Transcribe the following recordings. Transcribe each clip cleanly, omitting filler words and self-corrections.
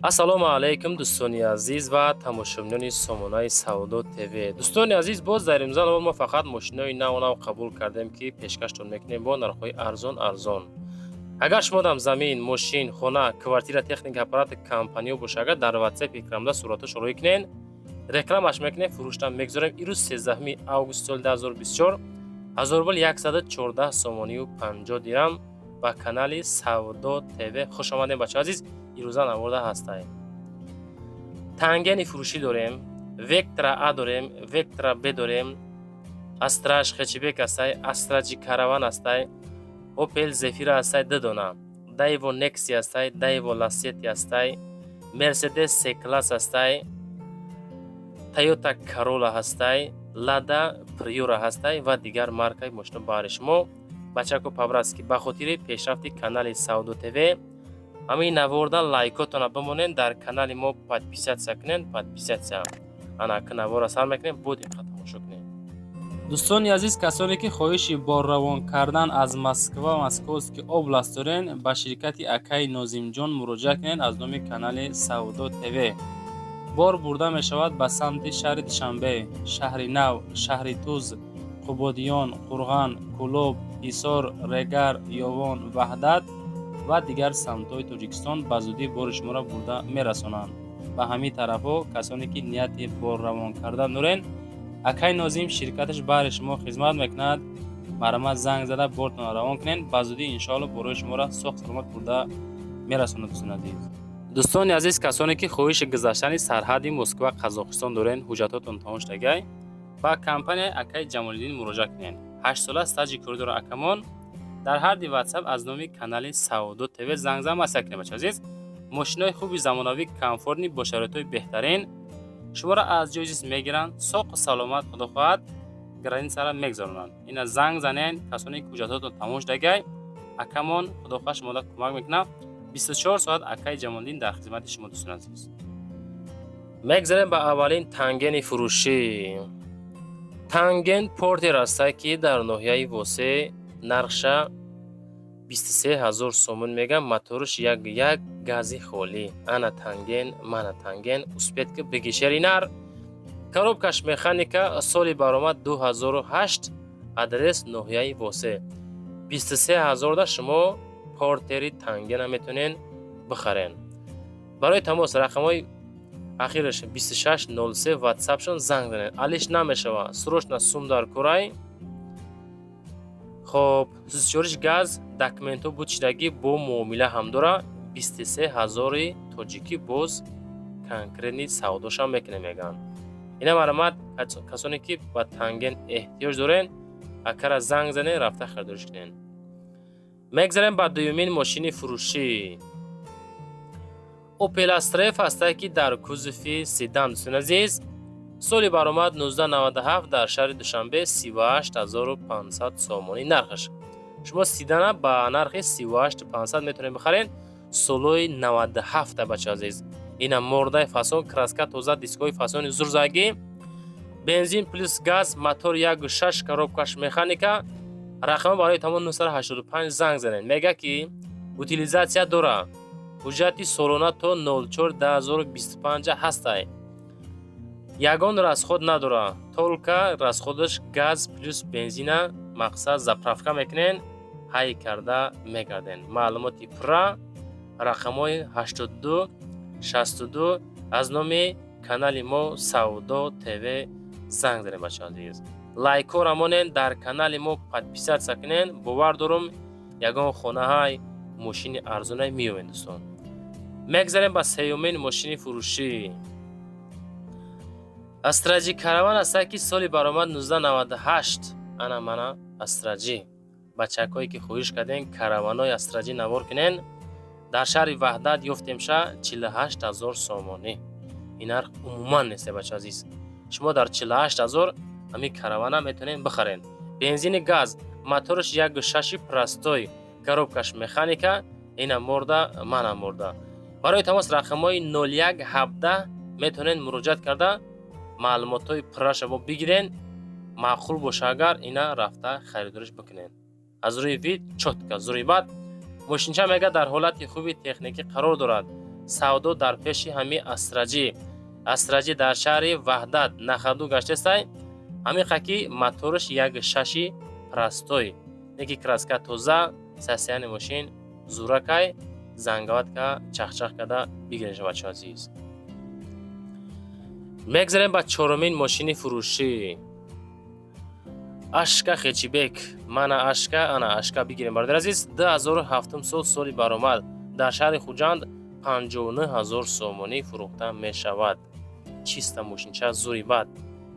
Ассалому алайкум, дӯстони азиз ва тамошобинони сомонаи Савдо ТВ. Дӯстони азиз, боз дар имза мо фақат мошинои наву нав қабул кардем, ки пешкаштон мекунем бо нархҳои арзон арзон. Агар шумодам замин, мошин, хона, квартира, техника, аппарати компаниё боша, агар дар WhatsApp экрамда суратҳошо рӯй кунен, рекламаш мекунем, фурӯштам мегузорем. Ирӯз 13 август соли 2024, 1000 рубл 114 сомонию 50 дирам. Ба канали Савдо ТВ хуш омадем, бачаҳо азиз. Ирӯза наворда ҳастаем. Тангени фурӯшӣ дорем, Вектра А дорем, Вектра Б дорем, Астраш хэтчбек ҳастай, Астраҷи Караван ҳастай, Опел Зефира ҳастай ду дона, Дайво Некси ҳастай, Дайво Ласети ҳастай, Мерседес С класс ҳастай, Тойота Карола ҳастай, Лада Приора ҳастай ва дигар маркаи мошино баҳри шумо. Бачако, по-братски, ба хотири пешрафти канали Савдо ТВ ҳамин наворда лайкотона бимонед, дар канали мо подписаться кунед, подписаться. Ана ки навора сар мекунем, бо диққат тамошо кунед. Дӯстони азиз, касоне ки хоҳиши борравон кардан аз Москва, Московский область дорен, ба ширкати акаи Нозимҷон муроҷиат кунед. Аз номи канали Савдо ТВ бор бурда мешавад ба самти шаҳри Душанбе, Шаҳри Нав, Шаҳри Туз, Қубодиён, Қурған, Кӯлоб, Ҳисор, Регар, Ёвон, Ваҳдат ва дигар самтҳои Тоҷикистон. Ба зудӣ бори шуморо бурда мерасонанд ба ҳамин тарафҳо. Касоне ки нияти борравон кардан дорен, акаи Нозим ширкаташ баҳри шумо хизмат мекунад. Марҳамат, занг зада бортонро равон кунед. Ба зудӣ, иншоалло, борои шуморо соғ саломат бурда мерасонад, дӯстони азиз. Дӯстони азиз, касоне ки хоҳиши гузаштани сарҳади Москва, Қазоқистон дорен, ҳуҷҷатотон тамом шудагай, ба компанияи акаи Ҷамолиддин муроҷиат кунед. 8 сола стажи корӣ дора акамон. Дар ҳарди WhatsApp аз номи канали Савдо ТВ занг зан, маслиҳат кунед. Бача азиз, мошинои хуби замонавӣ, комфортный, бо шароитҳои беҳтарин шуморо аз ҷои зист мегиранд, соқу саломат, худо хоҳад, границара мегзаронанд. Ина занг занен, касоне ки ҳуҷҷатотон тамом шудагай. Акамон, худо хоҳад, шумода кӯмак мекунад. 24 соат акаи Ҷамолиддин дар хизмати шумо, дӯстони азиз. Мегзарем ба аввалин тангени фурӯшӣ. Танген Портер ҳастад, ки дар ноҳияи Восе нархша 23 ҳазор сомон мегам, моторш як як, гази холӣ. Ана танген, мана танген, успеть ки бигишери нар. Коробкаш механика, соли баромад 2008, адрес ноҳияи Восе. 23 ҳазорда шумо Портери тангена метавонед бихарен. Барои тамос рақамҳои ахираш 2603, ватсапшон занг занед. Алиш намешавад, срочно сум дар курай. Хоб, сӯзишвориш газ, документҳо буд шидагӣ, бо муомила ҳам дора. 23 ҳазори тоҷикӣ боз конкретный савдошам мекунем, мегӯянд. Ина марҳамат, касоне ки ба танген эҳтиёҷ дорен, акара занг занед, рафта харидориш кунед. Мегзарем ба дуюмин мошини фурӯшӣ. Опел Астра Ф ҳастад, ки дар кузови седан, дӯстони азиз, соли баромад 1997, дар шаҳри Душанбе 38 500 сомонӣ нархаш. Шумо седана ба нархи 38 500 метавонед бихаред, солҳои 97, бача азиз. Ина мордаи фасон, краска тоза, дискҳои фасони зурзагӣ, бензин плюс газ, мотор 1,6, коробкаш механика. Рақама барои тамом 985, занг занед. Мега ки утилизация дора, ҳуҷҷати солона то 04 2025 ҳастай, ягон расход надора, только расходаш газ плюс бензина. Мақсад, заправка мекунен, ҳай карда мегарден. Маълумоти пурра рақамҳои 82 62. Аз номи канали мо Савдо ТВ занг занед. Бача азиз, лайкҳоро монен, дар канали мо подписаться кунен. Бовар дорум, ягон хонаҳай, мошини арзонай меёбед, дӯстон. Мегзарем ба сеюмин мошини фурӯшӣ. Астраҷи Караван ҳастад, ки соли баромад 1998. Ана мана Астраҷи. Бачакҳое ки хоҳиш кардем, караванои Астраҷи навор кунен, дар шаҳри Ваҳдат ёфтемша 48 ҳазор сомонӣ. Ин нарх умуман нест, бача азиз. Шумо дар 48 ҳазор ҳамин каравана метавонед бихаред. Бензини газ, мотораш 1,6 простой, коробкаш механика. Ина морда, мана морда. Барои тамос рақамҳои 01 17 метавонед муроҷиат карда, маълумотҳои пурраша бо бигирен. Маъқул боша агар, ина рафта харидориш бикунед. Аз рӯи вид чётко, зури бад. Мошинча, мега, дар ҳолати хуби техникӣ қарор дорад. Савдо дар пеши ҳами Астраҷӣ. Астраҷӣ дар шаҳри Ваҳдат на ходу гаштестай. Ҳамиқа ки мотораш як шаши простой. Неки краска тоза, состояние мошин зуракай, зангаватка чахчах карда бигирен, бачаҳо азиз. Мегзарем ба чорумин мошини фурӯшӣ. Ашка хэтчбек. Мана Ашка, ана Ашка бигирем, бародар азиз. 2007 сол, соли баромад. Дар шаҳри Хуҷанд 59 ҳазор сомонӣ фурӯхта мешавад. Чиста мошинча, зури бад.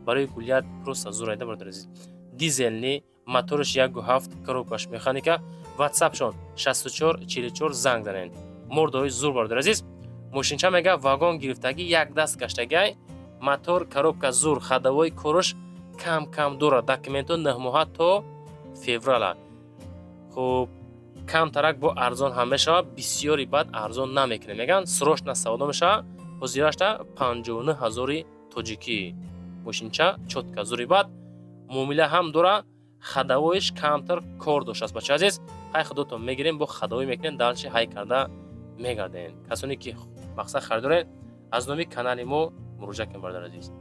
Барои гулят просто зур айда, бародар азиз. Дизельный, мотораш 1,7, коробкаш механика, ватсапшон 64 44, занг занед. Мордаҳои зур, бародар азиз. Мошинча мега вагон гирифтагӣ, як даст гаштагиай, мотор, коробка зур, ходовой кораш кам кам дорад, документҳо 9 моҳа то феврала. Хуб, камтарак бо арзон ҳам мешавад, бисёри баъд арзон намекунем, мегӯянд, срочно савдо мешавад. Ҳозирашта 59 ҳазори тоҷикӣ. Мошинча чётко, зури бад, муомила ҳам дора, ходовой ш камтар кор доштааст, бача азиз. Хай, худотон мегирем, бо ходовой мекунем, дальше ҳай карда мегардем. Касоне ки мақсад харидоред, аз номи канали мо муроҷиат кунед, бародар азиз.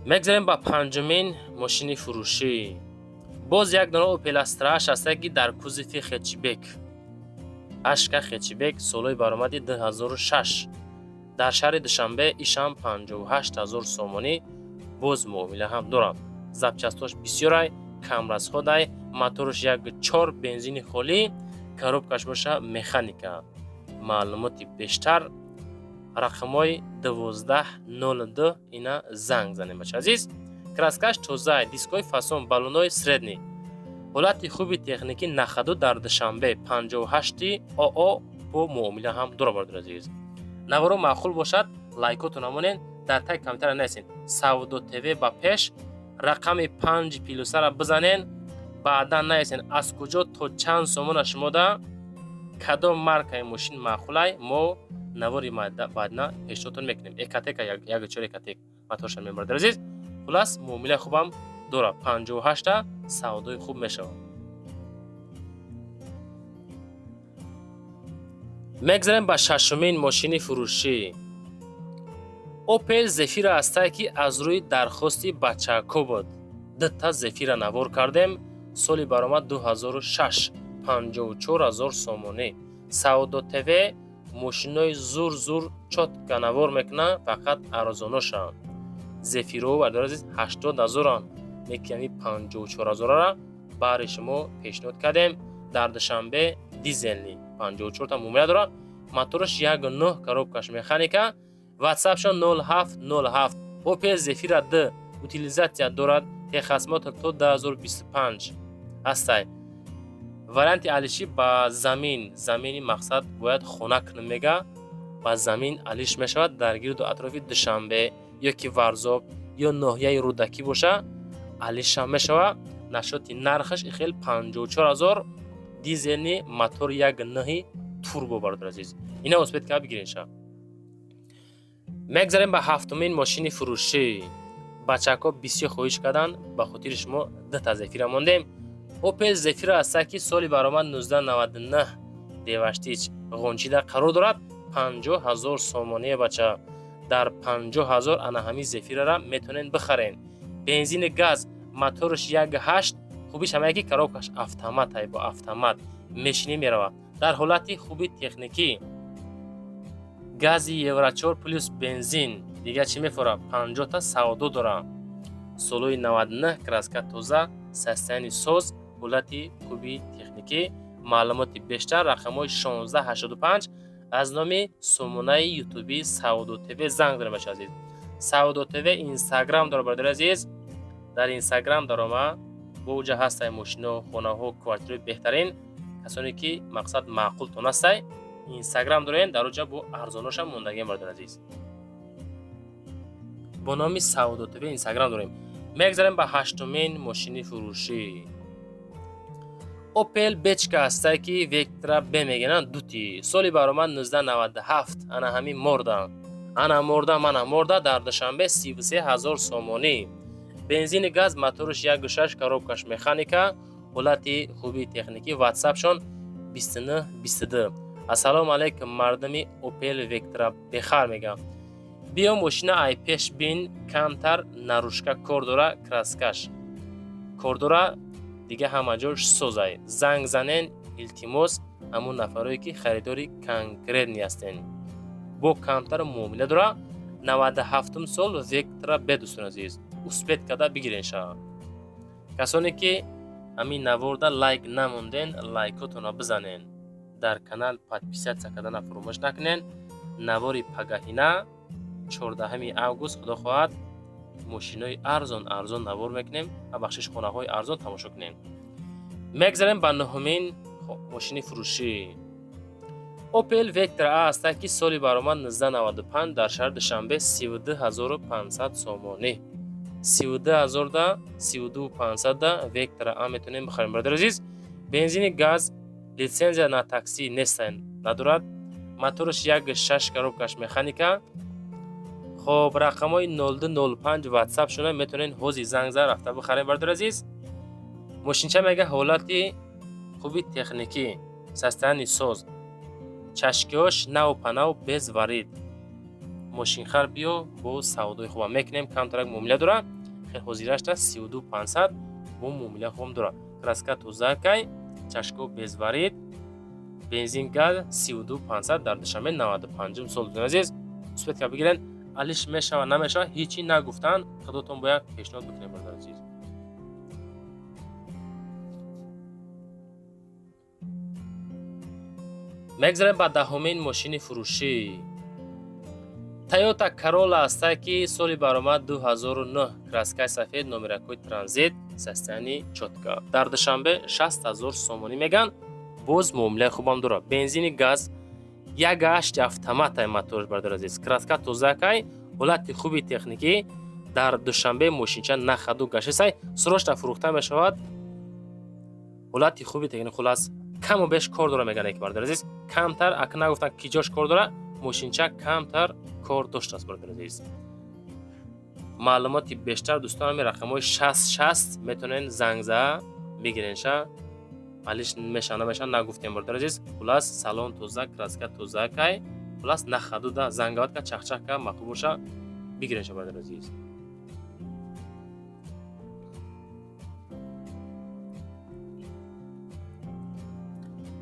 Мегзарем ба панҷумин мошини фурӯшӣ. Боз як дона Опел Астрааш ҳаста, ки дар кузови хэтчбек. Ашка хэтчбек, солҳои баромади 2006, дар шаҳри Душанбе ишам 58 ҳазор сомонӣ, боз муомила ҳам дорад. Запчасть ош бисёрай, камрасход ай, мотораш як чор, бензини холӣ, коробкаш боша механика. Маълумоти бештар рақамҳои 1202, ина занг занем, бача азиз. Краскаш тоза, дискҳои фасон, баллонҳои средний, ҳолати хуби техникӣ, на ходу дар Душанбе 58 оо, бо муомила ҳам дора, бародар азиз. Наворо маъқул бошад, лайкотон намонед, дар таги комментария нависед «Савдо ТВ ба пеш», рақами панҷи плюсара бизанен, баъдан нависен, аз куҷо то чанд сомона шумода кадом маркаи мошин маъқулай, мо навори баъдна пешниҳодтон мекунем. Экотека як чор Экотек моторша мебарад, азиз. Хулас, муомилаи хубам дорад, 58-та савдои хуб мешавад. Мегзарем ба шашумин мошини фурӯшӣ. Опел Зефира ҳастае, ки аз рӯи дархости бачако буд, дута Зефира навор кардем. Соли баромад 2006, 54 ҳазор сомонӣ. Савдо ТВ мошинои зур зур чётко навор мекунад, фақат арзоношанд. Зефиро, бародари азиз, 80 ҳазоранд, лекин ҳами 54 ҳазорара баҳри шумо пешниҳод кардем. Дар Душанбе, дизельный, 54та муомила дорад, мотораш 1,9, коробкаш механика, ватсапшон 0707. Опел Зефира д утилизация дорад, техосмотр то 2025 ҳастай. Варианти алишӣ ба замин, замини мақсад бояд хона кунем, мега, ба замин алиш мешавад. Дар гирду атрофи Душанбе ё ки Варзоб ё ноҳияи Рӯдакӣ боша, алишам мешавад. Нашоти нархаш ихел 54 ҳазор, дизельный, мотор як нӯҳи турбо, бародар азиз, ина успеть ка бигиренша. Мегзарем ба ҳафтумин мошини фурӯшӣ. Бачаҳко бисёр хоҳиш карданд, ба хотири шумо дута Зефира мондем. Опел Зефира ҳаста, ки соли баромад 1999, Деваштич Ғончида қарор дорад, 50 ҳазор сомоние, бача. Дар 50 ҳазор ана ҳамин Зефирара метавонед бихарен. Бензини газ, мотораш як ҳашт. Хубиш ҳамае ки коробкаш автомат ай, бо автомат мешинӣ меравад. Дар ҳолати хуби техникӣ, гази евро 4 плюс бензин, дигар чӣ мефорад? 50-та савдо дорад. Солҳои 99, краска тоза, состояние соз, ҳолати хуби техникӣ. Маълумоти бештар рақамҳои 1685, аз номи сомонаи ютуби Савдо ТВ занг дорем, бача азиз. Савдо ТВ Инстаграм дора, бародари азиз. Дар Инстаграм дарома, бо уҷа ҳастай мошино, хонаҳо, квартираҳои беҳтарин. Касоне ки мақсад маъқултон ҳастай, Инстаграм дорем, дар уҷа бо арзоношам мондагием, бародари азиз. Бо номи Савдо ТВ Инстаграм дорем. Мегзарем ба ҳаштумин мошини фурӯшӣ. Опел Бечка ҳастае, ки Вектра Б мегӯянд, дути, соли баромад 1997. Ана ҳамин морда, ана морда, мана морда. Дар Душанбе 33 ҳазор сомонӣ, бензини газ, мотораш 1,6, коробкаш механика, ҳолати хуби техникӣ, ватсапшон 29 22. Ассалому алайкум, мардуми Опел Вектра бехар мегам. Биё, мошина ай пеш бин, камтар наружка кор дора, краскаш кор дора, дига ҳама ҷош созай. Занг занен, илтимос, ҳамун нафарое ки харидори конкретный ҳастен. Бо камтар муомила дора. 97-ум сол Вектра бе, дӯстони азиз, успеть карда бигирен шава. Касоне ки ҳамин наворда лайк намонден, лайкотонро бизанен, дар канал подписаться кардана фуромӯш накунен. Навори пагаҳина, 14 август, худо хоҳад, мошинои арзон арзон навор мекунем ва бахшиш, хонаҳои арзон тамошо кунем. Мегзарем ба нуҳумин мошини фурӯшӣ. Опел Вектра А ҳаста, ки соли баромад 1995, дар шаҳри Душанбе 32 500 сомонӣ. 32 000 да, 32 500 да Вектра А метавонем бихарем, бародари азиз. Бензини, газ, лицензия на такси неста, надорад. Мотораш 1,6, коробкаш механика. Хоб, рақамҳои 0205 ватсап шуна, метавонед ҳози занг зад рафта бихарем, бародари азиз. Мошинча мега ҳолати хуби техникӣ, состояние соз, чашкиҳош наву панав, без варид. Мошинхар биё, бо савдои хубам мекунем, камтарак муомила дора. Хел ҳозирашта 32 500, бо муомила хубам дора. Краска тозакай, чашко без варид, бензин, газ, 32 500, дар Душанбе, 95-ум сол. Дӯстони азиз, успеть ка бигирен. Алиш мешава, намешава, ҳечи нагуфтанд, худотон бояд пешниҳод бикунем, бародари азиз. Мегзарем ба 10-умин мошини фурӯшӣ. Тойота Карола ҳаста, ки соли баромад 2009, краскаи сафед, номеракҳои транзит, состояние чётко. Дар Душанбе 60 000 сомонӣ меган, боз муомилаи хубам дорад. Бензини, газ, 1,8 автоматай моторш, бародари азиз. Краска тозакай, ҳолати хуби техникӣ. Дар Душанбе мошинча нахаду гаштасай, срочно фурӯхта мешавад. Ҳолати хуби техникӣ, хулас, каму беш кор дора, меган ки, бародари азиз, камтар ака нагуфтан ки ҷош кор дора. Мошинча камтар кор доштааст, бародари азиз. Маълумоти бештар, дӯстон, ҳами рақамҳои 60 60 метавонед занг зада бигиренша. Алиш меша, намеша, нагуфтем, бародари азиз. Хулас, салон тоза, краска тозакай, хулас, нахадуда зангават ка, чахчах ка, маъқул боша, бигиренша, бародари азиз.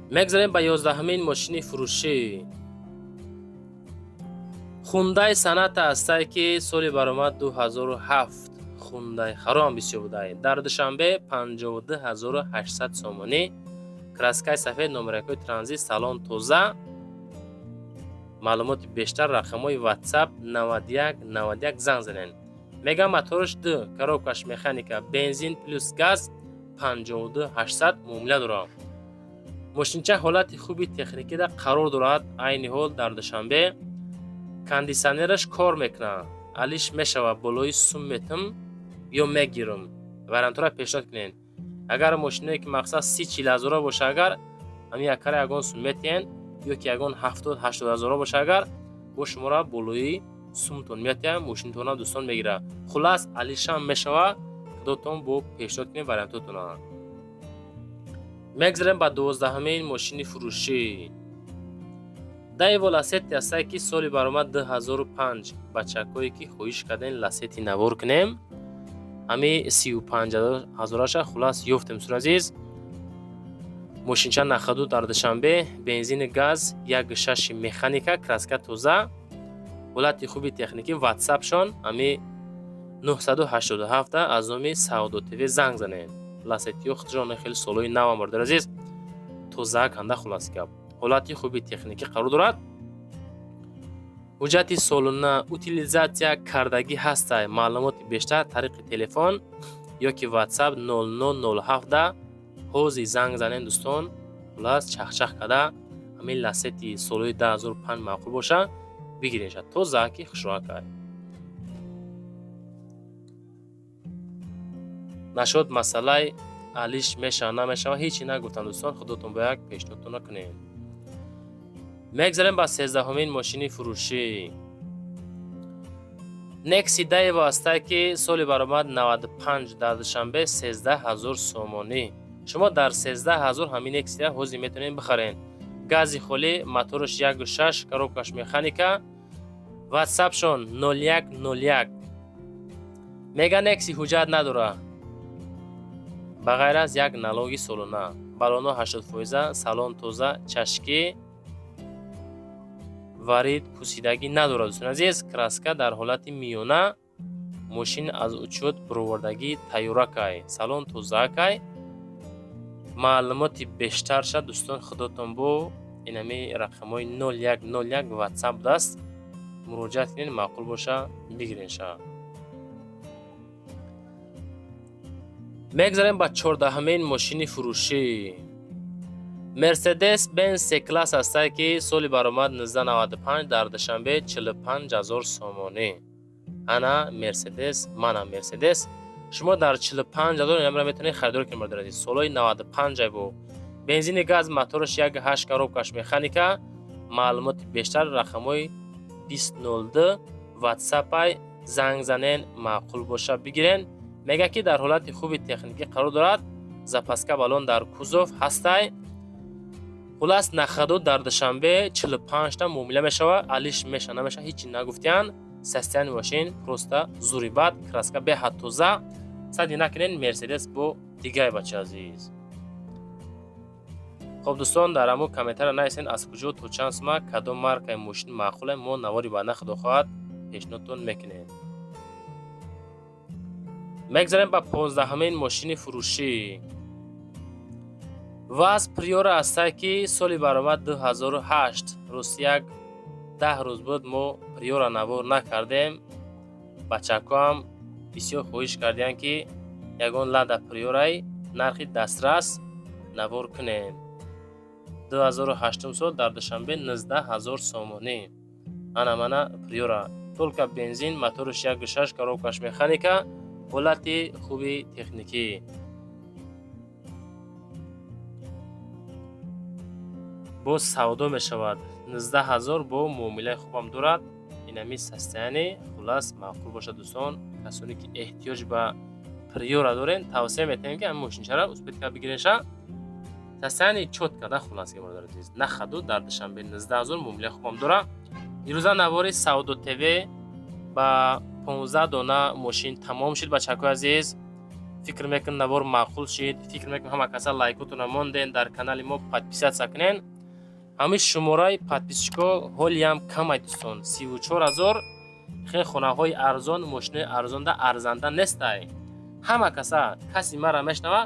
Мегзарем ба 11-умин мошини фурӯшӣ. Хундай Соната ҳастае, ки соли баромад 2007. Хундай харом бисёр будае. Дар Душанбе 52 800 сомонӣ, краскаи сафед, номеракҳои транзит, салон тоза. Маълумоти бештар рақамҳои ватсап 91 91 занг занед. Мегам, мотораш ду, коробкаш механика, бензин плюс газ, 52 800, муомила дорад. Мошинча ҳолати хуби техникида қарор дорад. Айни ҳол дар Душанбе кондитсионераш кор мекунад. Алиш мешавад, болои сум метум ё мегирам, вариантҳоро пешниҳод кунед. Агар мошиное ки мақсад 30-40 ҳазора боша, агар ҳамин якара ягон сум метиҳен, ё ки ягон 70-80 ҳазора боша, агар бо шуморо болои сумтон метиҳам, мошинтонам дӯстон мегирад. Хулас, алишам мешавад, худотон бо пешниҳод кунед вариантотона. Мегзарем ба 12-умин мошини фурӯшӣ. Даево Ласетти ҳастае, ки соли баромад 2005. Бачакҳое ки хоҳиш кардем Ласетти навор кунем, ҳами 35 ҳазораша, хулас, ёфтем. Сур азиз, мошинча нахаду дар Душанбе, бензини, газ, 1,6 механика, краска тоза, ҳолати хуби техникӣ. Ватсапшон ҳами 987, аз номи Савдо ТВ занг занед. Ласеттиҳо худшон хеле солҳои навам, бародари азиз, тоза канда. Хулас гап, ҳолати хуби техникӣ қарор дорад. Ҳуҷҷати солона утилизатсия кардагӣ ҳастай. Маълумоти бештар тариқи телефон ё ки ватсап 0007 ҳози занг занед, дӯстон. Хулас, чахчах карда ҳамин Ласети солҳои 2005 маъқул боша, бигиренша, тоза ки хушроакай нашуд. Масъалаи алиш мешава, намешава, ҳечи нагуфтам, дӯстон, худотон бо як пешниҳодтона кунед. Мегзарем ба 13-умин мошини фурӯшӣ. Некси Даево ҳастае, ки соли баромад 95, дар Душанбе 13 000 сомонӣ. Шумо дар 13 000 ҳамин Нексия ҳозир метавонед бихаред. Гази холӣ, мотораш 1,6, коробкаш механика. Ватсапшон 0101. Мега, Некси ҳуҷҷат надора, ба ғайр аз як налоги солона. Баллоно 80%, салон тоза, чашкӣ, варид, пусидагӣ надорад, дӯстони азиз. Краска дар ҳолати миёна, мошин аз учёт бировардагӣ тайёракай, салон тозаакай. Маълумоти бештарша, дӯстон, худотон бо инами рақамҳои 0101 ватсап даст муроҷиат кунед, маъқул боша, бигиренша. Мегзарем ба 14-ҳамин мошини фурӯшӣ. Мерседес Бенз С класс ҳастае, ки соли баромад 1995, дар Душанбе 45 000 сомонӣ. Ана Мерседес, мана Мерседес. Шумо дар 45 000 инамра метавонед харидор кунед, бародари азиз. Солҳои 95 бо бензини газ, мотораш 1,8, коробкаш механика. Маълумоти бештар рақамҳои 2002 ватсапай, занг занен, маъқул боша, бигирен. Мега, ки дар ҳолати хуби техникӣ қарор дорад, запаска баллон дар кузов ҳастай. Хулас, на ходу дар Душанбе 45та муомила мешава, алиш меша, намеша, ҳичи нагуфтиян. Состояние мошин просто зури бад, краска беҳад тоза. Сади накунен, Мерседес бо дигай, бача азиз. Хоб, дӯстон, дар ҳамун комментария нависен, аз куҷо, то чанд сума, кадом маркаи мошин маъқуле. Мо навори баъдна, худо хоҳад, пешниҳодтон мекунем. Мегзарем ба 15-ҳамин мошини фурӯшӣ. ВАЗ Приора ҳастае, ки соли баромад 2008. Рости, як 10 рӯз буд, мо Приора навор накардем. Бачакҳоам бисёр хоҳиш кардиянд, ки ягон Лада Приораи нархи дастрас навор кунем. 2008 сол, дар Душанбе 19 000 сомонӣ. Ана, мана Приора, только бензин, мотораш 1,6, коробкаш механика, ҳолати хуби техникӣ. Боз савдо мешавад, 19 000, бо муомилаи хубам дорад. Инами состояние, хулас, маъқул бошад, дӯстон, касоне ки эҳтиёҷ ба Приора дорен, тавсия метаҳем, ки ҳамин мошинчара успеть ка бигиренша. Состояние чётко да, хулас, ки бародари азиз, на ходу дар Душанбе 19 000, муомилаи хубам дорад. Ирӯза навори Савдо ТВ ба 15 дона мошин тамом шуд, бачакҳои азиз. Фикр мекунам, навор маъқул шид. Фикр мекунам, ҳама каса лайкотона монден, дар канали мо подписаться кунен. Ҳамин шумораи подписчикҳо ҳолиам камай, дӯстон, 34 000. Хеле хонаҳои арзон, мошинои арзонда арзанда нестай. Ҳама каса, каси мара мешнава,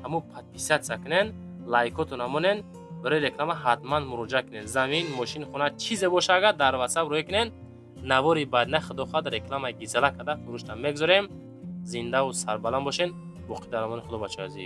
ҳамун подписаться кунен, лайкотона монен. Барои реклама ҳатман муроҷиат кунед. Замин, мошин, хона, чизе боша, агар дар ватсап рӯя кунен, навори баъдна, худо хоҳад, рекламаи гизала карда фурӯшта мегузорем. Зиндаву сарбаланд бошен, боқӣ дар амони Худо, бачаи азиз.